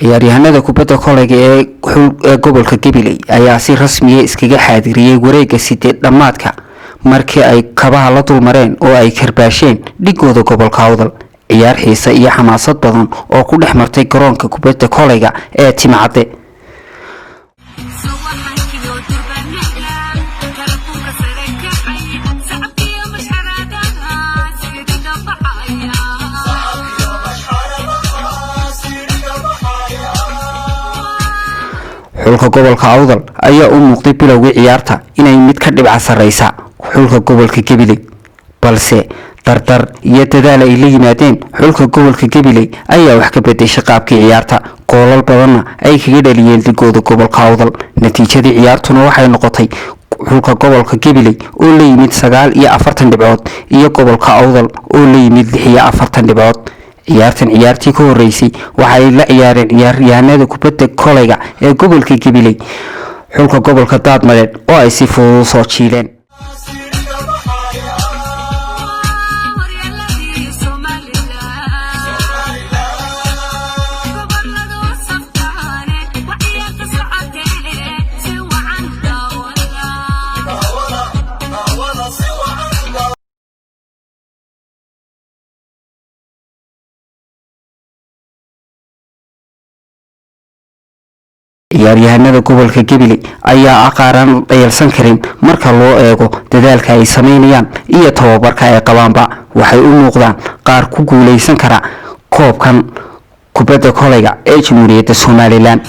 Ciyaaryahanada kubadda kolayga ee gobolka Gabiley ayaa si rasmiya iskaga xaadiriyey wareegga sideed dhammaadka markii ay kabaha la dulmareen oo ay karbaasheen dhigooda gobolka Awdal, ciyaar xiise iyo xamaasad badan oo ku dhex martay garoonka kubadda kolayga ee Timacadde. Xulka gobolka Awdal ayaa u muuqday bilowgii ciyaarta inay mid ka dhibca sarreysa xulka gobolka Gabiley, balse dardar iyo dadaal ay la yimaadeen xulka gobolka Gabiley ayaa wax ka bedeshay qaabkii ciyaarta, goolal badanna ay kaga dhaliyeen dhigooda gobolka Awdal. Natiijadii ciyaartuna waxay noqotay xulka gobolka Gabiley oo la yimid 49 dhibcood iyo gobolka Awdal oo la yimid 46 dhibcood. Ciyaartan ciyaartii ka horeysay waxaay la ciyaareen ciyaaryahanada kubadda kolayga ee gobolka Gabiley xulka gobolka Daadmareed oo ay si fudud u soo jiileen. Ciyaaryahanada gobolka Gabiley ayaa aqaaran dhayalsan karin marka loo eego dadaalka ay sameynayaan iyo tababarka ay qabaanba. Waxay u muuqdaan qaar ku guuleysan kara koobkan kubadda kolayga ee Jamhuuriyadda Somalilan.